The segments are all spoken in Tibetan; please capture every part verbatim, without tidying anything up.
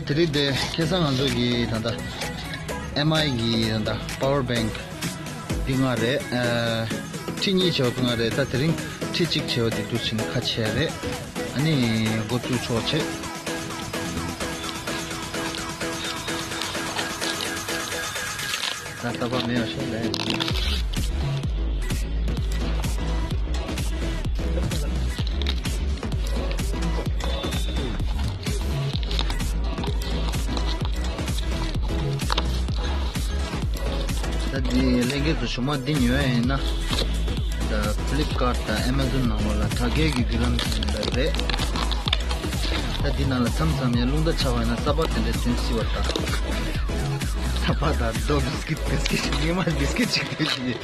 དེ་རིང་དེ་ཁ་སང་ང་ཚོ་གི་ད་ལྟ་ཨེམ་ཨའི་གི་ད་ལྟ་པ་ཝར་བེང་འདི་ལྔ་རེད། ཨ། ཁྲི་གཉིས་བྱས་པ་ལྔ་རེད། ད་དེ་རིང་ཁྲི་གཅིག་བྱས་པ་དེ་འདུག་བྱས་ནས་ཁ་ཕྱེ་རེད། ཨ་ནི་འགོ་བཙུགས་ཆོག་བྱས། ད་ལྟ་བ་མེད་པ་ཤོག་ལས། ད་འདི་ལྷན་རྒྱས་ཚོ་ཞུ་མ་འདི་ཉོ་ཡ་ཡིན་ན། ད་ཕི་ལིབ་ཀར་དང་ཨེ་མ་ཛོན་ནང་ལོགས་ལ་དྲ་རྒྱའི་གི་བརྒྱུད་ལམ་ཐོན་པ་རེད། ད་འདི་ནང་ལ་མཚམས་མཚམས་ཡང་རླུང་རྟ་ཆག་པ་ཡིན་ན་ས་པགས་དེ་འདྲ་ཐོན་སྲིད་པ་དང་། ས་པགས་དང་རྡོ་བིས་ཀིད་བིས་ཀིད་ཉི་མ་བིས་ཀིད་ཅིག་ཐོན་གྱི་ཡོད།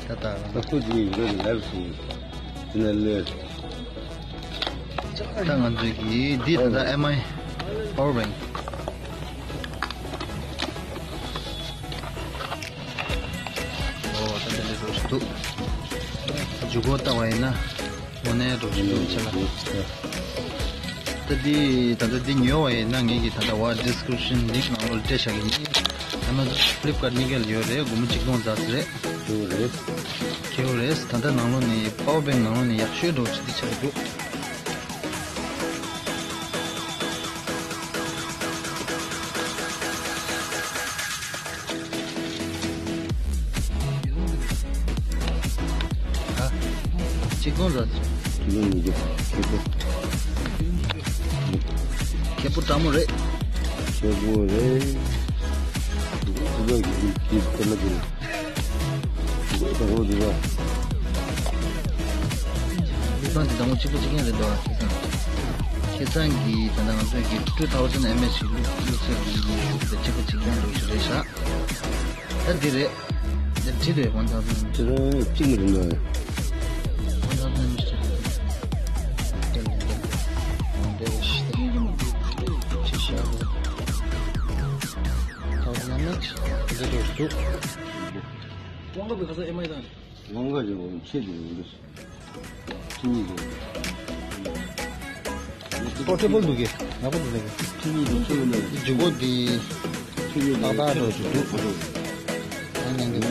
ད་ད་ད་ཁོ་ཅིག་ཡོད་ལབ་སོང་། དེ་ནས་ལས། ད་ང་ཚོས་ཀྱི་འདི་ད་ལྟ་ཨེམ་ཨའི་པ་ཝར་བེང་། ཨོ་ད་དེ་འདྲ་འགྲོ་བཞིན་འདུག་འཇུག་སྒོ་ལྟ་བ་ཡིན་ན་དངོས་གནས་འགྲོ་བཞིན་འདུག་ཆ་ལ། ད་འདི་ད་ལྟ་འདི་ཉོ་བ་ཡིན་ན་ངེད་ཀྱི་ད་ལྟ་བ་ཌི་སི་ཀི་རིབ་ཤན་ལིང་ཀི་ནང་ལོགས་ལ་སྤྲད་བཞག་གི་ཡིན། ཨེ་མ་ཛོན་ཕི་ལིབ་ཀར་གཉིས་ཀ་ལ་ཡོད་རེད། སྒོར་མོ་གཅིག་སྟོང་ཙམ་རེད། ཡོད་རེད། ཁེ་ཡོད་རེད། ད་ལྟ་ནང་ལོགས་ནས་པ་ཝར་བེང་ནང་ལོགས་ནས་ཡག་ཤོས་འགྲོ་ཆེ་དེ་ཆགས་འདུག་ཨ། གཅིག་སྟོང་རེད། ཁེ་པོ་མི་འདུག་ཁེ་པོ། ཁེ་པོ་སྤྲང་མོ་རེད། ཁེ་པོ་རེད། ཁེ་པོ་གི་གི་དེ་ལ་གི་ཁེ་པོ་དང་པོ་འདི་ར། ཁེ་སང་གི་དང་པོ་གཅིག་པ་གཅིག་རྐྱང་རེད་འདུག་ཁེ་སང་། ཁེ་སང་གི་ད་ལྟ་ང་ཚོས་ཀྱི་two thousand mAh ཞིག་བླུགས་བླུགས་ཚར་གི་ཡིན། ཤུགས་དེ་གཅིག་པ་གཅིག་རྐྱང་འགྲོ་གི་རེད་ཤག་ད་འདི་རེད། འདིར་བྲིས་དེ་one thousand དེ་རང་གཅིག་མི་རེད་ན། One thousand མི་ཤེས། Thousand མི་འདི་འགྲོ་བཅུག་དབང་ག་བའི་ཁ་ས་ཨེ་མ་ཨའི་དང་། དབང་ག་རེད་འོ་ཆེད་དུ་རེད། པོར་ཊེ་བལ་འདུག་གི། ང་པོ་འདུག་གི། འཇུག་སྒོ་འདི་ཏག་ཏག་འགྲོ་རྒྱུ་འདུག་ཨ་ནང་གི།